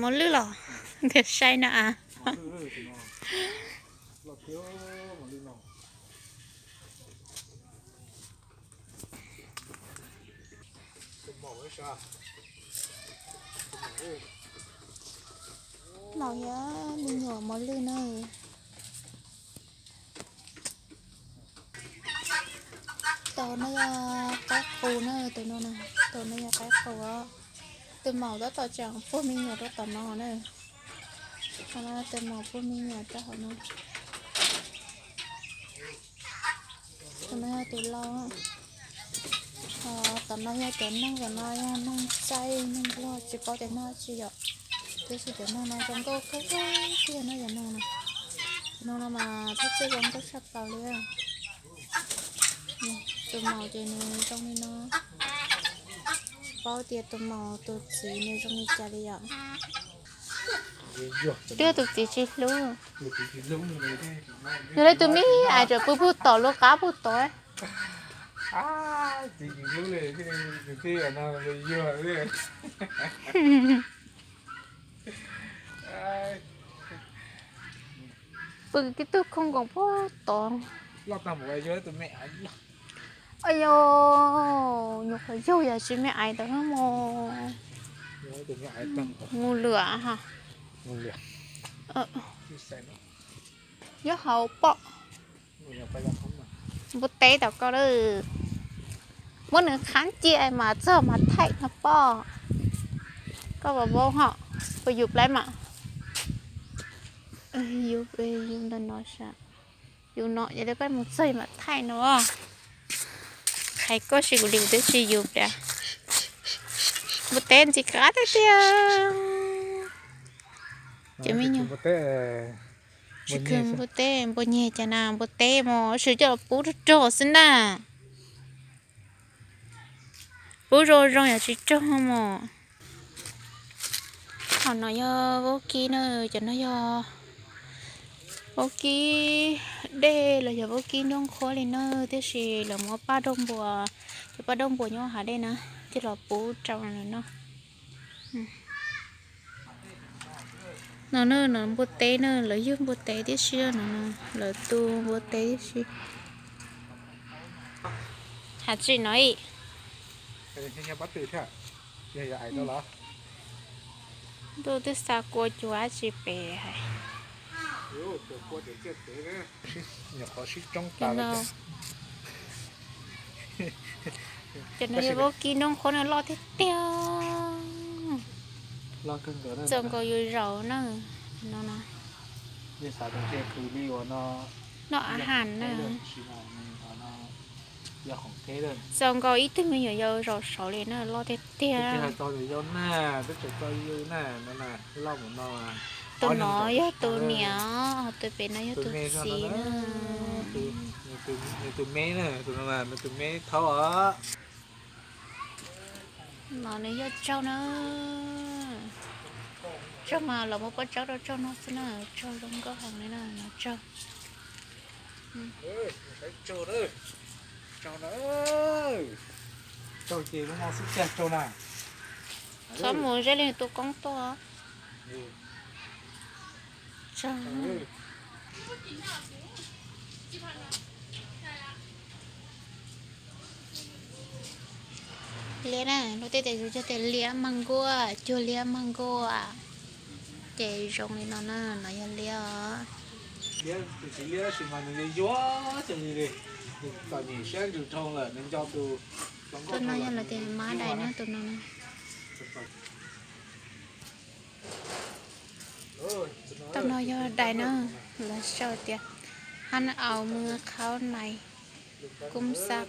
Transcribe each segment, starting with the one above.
Mos lwj los, ntiag sai na a. Maum yog me nyuam mos lwj na. Tus no yog qaib qus na, tus no, tus no yog qaib qus os. Tus maum tab tom tseem puag me nyuam rau tom no na. Tus maum puag me nyuam rau hauv no. Tus no yog tus lau. Tom no yog cov noog, cov no yog noog txaij noog luag tsis paub tias noj tsi yom. Tiam sis cov noog no zoo nkauj kawg kiag no yom, noog no. Cov noog no mas thaj tsam zoo nkauj tshaj plaws li. Tus maum ces nws zoo li no. Tsis paub tias tus maum tus txiv nws zoo li cas li yom. Twb tus txiv tsis hlub. Yog li tus me ais tseem pw puag tom lub qab puag tom. Pw tib tug khooj nkoos puag tom. Ayo, nyuam qhuav yug yam tsis me ais ntawd mos. Mus lwm ha. Nyob hauv pom. Npua teb tom koj lawm. Muab nws khab cia mas txog mas thaij no pom. Koj puas paub hom, puas yus plaib mas. Yus, yus ntawm no sav. Yus no yog li koj mus txog mas thaij no. Hais koj si kuv li kuv twb tsis yus pliag. Npua teb ntxim qab tiag tiag. Ces me nyuam tsis kws npua teb, npua nyeg cas na, npua teb mos, sawv coj los pub rog rog xwb na. Pub zoo zoo yog tsis rog mos. Qhov no yog vaub kib na, cov no yog vaub kib dej los yog vaub kib nruab nqhuab li na, tiam sis lawv muab paj dauj npua, cov paj dauj npua nyob hav dej na, coj los pub rau lawv noj. No na, no npua teb na, lawv yug npua teb tib si no, lawv tu npua teb tib si. Hav tsim no ib. Ntuj twb xa kua cuav tsis pem hais. Cov no yog vaub kib nruab nqhuab no loj tiag tiag. Txaus nkaus yus zaum na. No, noj a has na. Txaus nkaus ib tug me nyuam yaus zaum saud li na, loj tiag tiag. Tus no yog tus niam, tus pem no yog tus txiv na. Nws tus me na, tus no nws tus me thaub os. No nws yog tsaug na. Tsaug mas los muab pob tsaub rau tsaug noj xwb na, tsaug zoo nkauj heev li na, no tsaug. Txhob mus zeb li tus koob tuaj. Liab na, luag tej tias yus cog tias liab mag nkuaj, cuag liab mag nkuaj. Ces zoo li no na, no yog liab os. Tus txiv liab tab sis mas nws yuag yuag ces li, tom nyem siab ntsws dhau lawm nws nco tus. Tus no yog lawv tias mab dais na, tus no na. Tus no yog dais na, lawv sau tias hab au mw qhaub nais kub xab.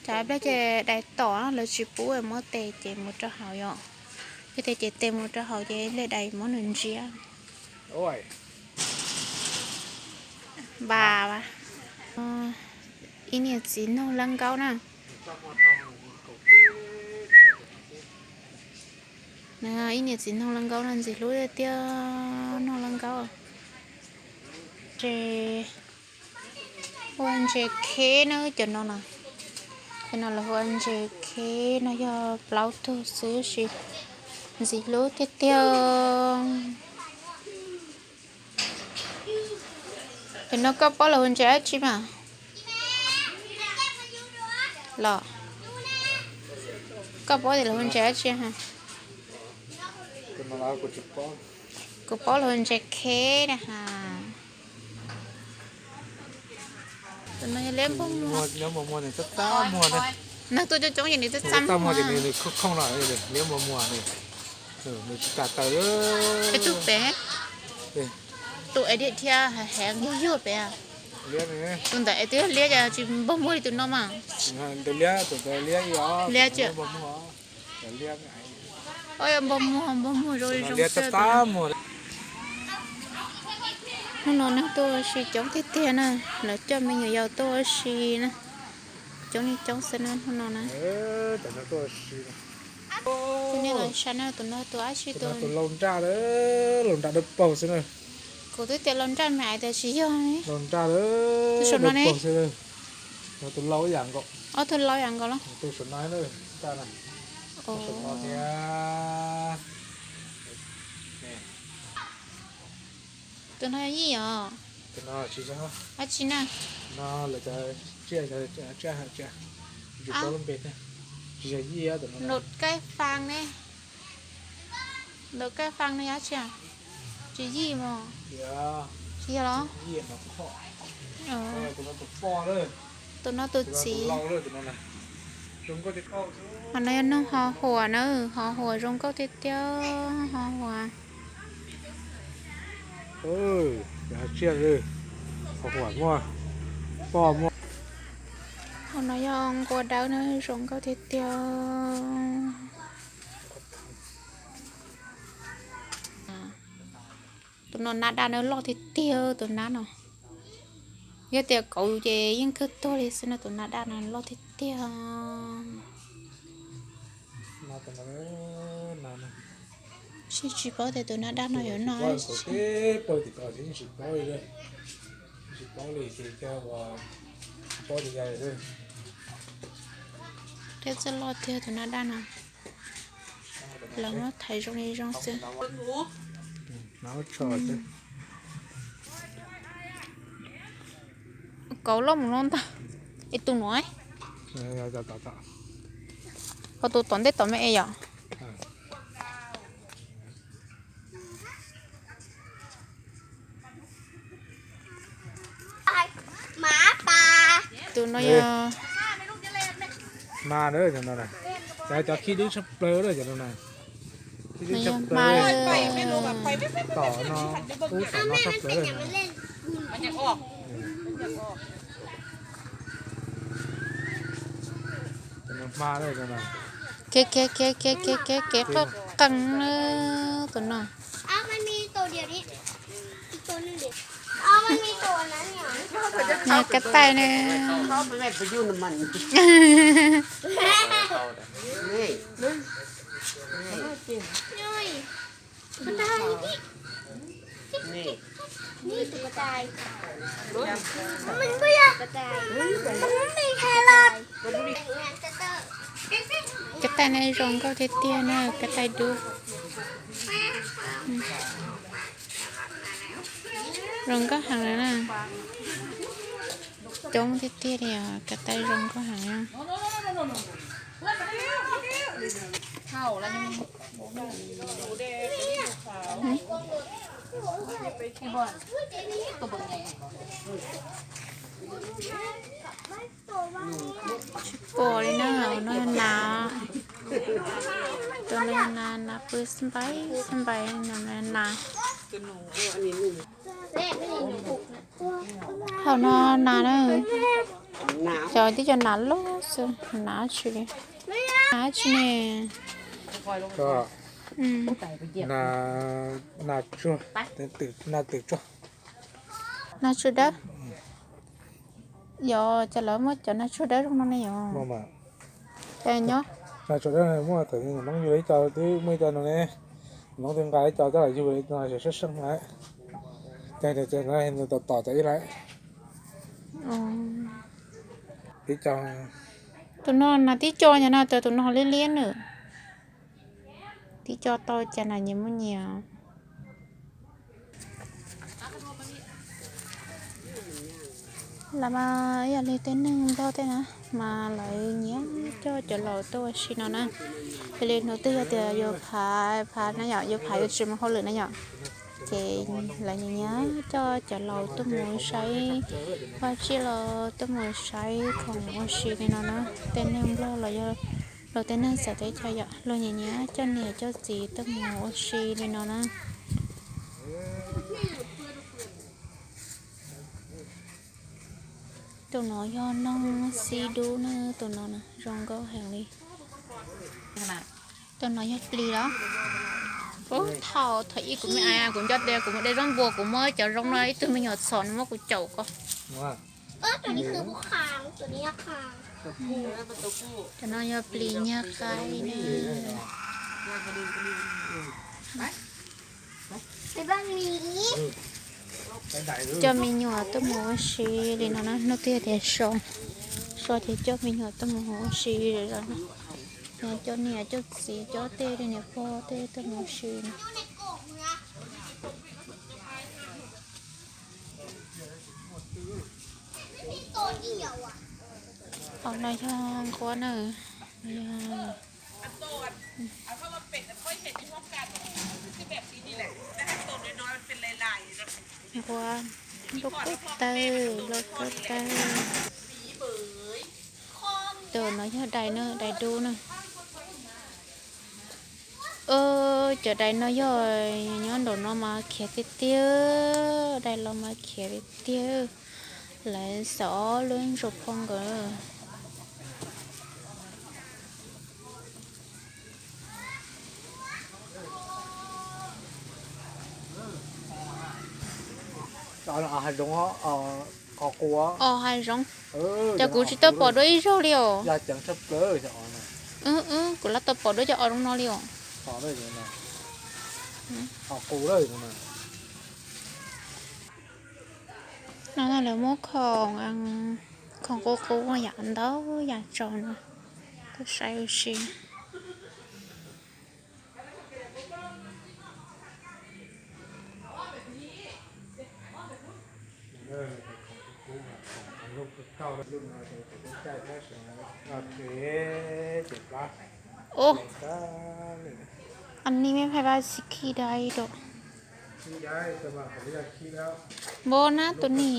Cov pliag ces dais tom lawv tsis pub muab tes ces mus rau hauv yom. Yog tes ces tes mus rau hauv ces ib pliag dais muab nws ntsiab. Npas, ib niam txiv noog lab nkaub na. Ib niam txiv noog lab nkaub no ntxim hlub tiag tiag, noog lab nkaub. Ces ua ntses kheb na cov no na. Cov no lawv hu ua ntses kheb no yog plaub tug xwb sis Ntxim hlub tiag tiag. Tus no koj paub lawv hu ntses dab tsi mas? Los, koj paub tias lawv hu ntses dab tsi ha? Kuv paub lawv hu ntses kheb na ha. Tus no yog liab npog muag. Nws tuaj coob coob ces nws txaj txaj muag. Liab npog muag, liab npog muag, nws tsis tas taws. Tus pem, tus es dhia dhia heev yuag yuag pem. Tus ntawd es twb yog liab, cas tsis npog muag li tus no mas. Liab, tus liab, liab, npog muag, npog muag zoo zoo xwb. Hnub no neeg tuaj ua si coob tiag tiag na, lawv coj me nyuam yaus tuaj ua si na, coob li coob xwb na hnub no na. Tus nej los saib na, tus no tus dab tsi, tus laus nraj, laus nraj dawb paug xwb na. Kuv twb tias laus nraj mas tias tsis yog ne. Laus nraj, tus saum no ne. Tus laus ib yam nkaus. Ob tug laus ib yam nkaus los? Tus saum no, nraj na. Tus no yij os? Dab tsi na? No lawv cov tsiaj, tsiaj, tsiaj, tsis paub lub npe thiab. Tsis yog yij, tus no nus kaij faa ne. Nus kaij faa no yog tsi? Tsis yij mos. Tsis yog los? Tus no tus txiv. Ho no yog noog ho huam na, ho huam zoo nkauj tiag tiag, ho huam. Ho huam muaj, poj muaj. Ho no yog nqua dawb na, zoo nkauj tiag tiag. Tus no nab daj na, loj tiag tiag tus nab no. Yog tias kauv ces yeej kawg tuag li xwb no, tus nab daj no loj tiag tiag. Tsis, tsis paub tias tus nab daj no yuav noj. Thiab txoj loj tiag tus nab daj no. Lawv muab thaiv zoo li zoo xwb. Kauv loj mus no ntag. Es tus nuav, ho tus tom ntej tom me es yom? Tus no yog hma, cov khib dub tshaj plaws cov no na. Khib dub tshaj plaws, tom no, ub tom no tshaj plaws. Kev, kev, kev, kev, kev, kev qoj qees na tus no. Kav taij na. Kav taij na zoo nkauj tiag tiag na, kav taij dub. Zoo nkauj heev na. Coob tiag tiag li os, kav taij zoo nkauj heev. Tsis pom li na, no nas, tus no nas, nas pw xab npais xab npais, no nas. Hauv no nas na, cov tib cov nas loj xwb, nas tsi li, nas tsi ne. Nas tsuag, nas twm tsuag. Nas tsuag dawb. Yog cov lawv muab cov nas tsuag dawb zoo no ne yom? Nas tsuag dawb muaj thaum Hmoob yug ib co twb muaj ib co no ne. Hmoob twb nqa ib co coj los yug no sab seej na. Ces tom tom cov ib lawm. Ib co. Tus no nas tib co yog no, tus no liab liab nws. Twb coj tau cas na nyias muaj nyias. Lawv mas yog li tej neeg Nplog tej na mas lawv nyiam coj cov laus tuaj ua si no na. Yog li hnub twg yog tias yuav phav phav na yom, yuav phav yuav tsis mus hauj lwm na yom, ces lawv nyiam nyiam coj cov laus tuaj mus saib vaj tsib los tuaj mus saib khoom ua si li no na. Tej neeg Nplog los yog luag tej neeg txawv teb chaws yom, luag nyiam nyiam coj niam coj txiv tuaj mus ua si li no na. Tus no yog noog xib dub na, tus no zoo nkauj heev li. Tus no yog plis los? Puag thaum thaum ub kuv me a kuv nco tias kuv mus de zaub npua kuv muab cov zoo no ib tug me nyuam txhom nws muab kuv caum ko. Cov no yog plis nyuag qaib na. Coj me nyuam tuaj mus ua si li no na, hnub twg tias so, so ces coj me nyuam tuaj mus ua si los no. Coj niam coj txiv coj tej li niam pog tej tuaj mus ua si. Qhov no yog nquab na, yog nquab loj kawg tawg, loj kawg tawg. Tus no yog dais na, dais dub na. Cov dais no yog nyob nraum no mas khiav tiag tiag, dais los mas khiav tiag tiag. Lawv xav ob lub ntsuas phoo nkawd. Os hav zoov, ces kuv tsis tau pom dua ib zaug li os. Kuv lam tau pom dua cov os zoo no li os. No lawv muab khoom, khoom qub qub yam ntau yam tso no tuaj saib ua si. Ub, anw nej pheej pab xis khij dai rau. Npau na tus nej.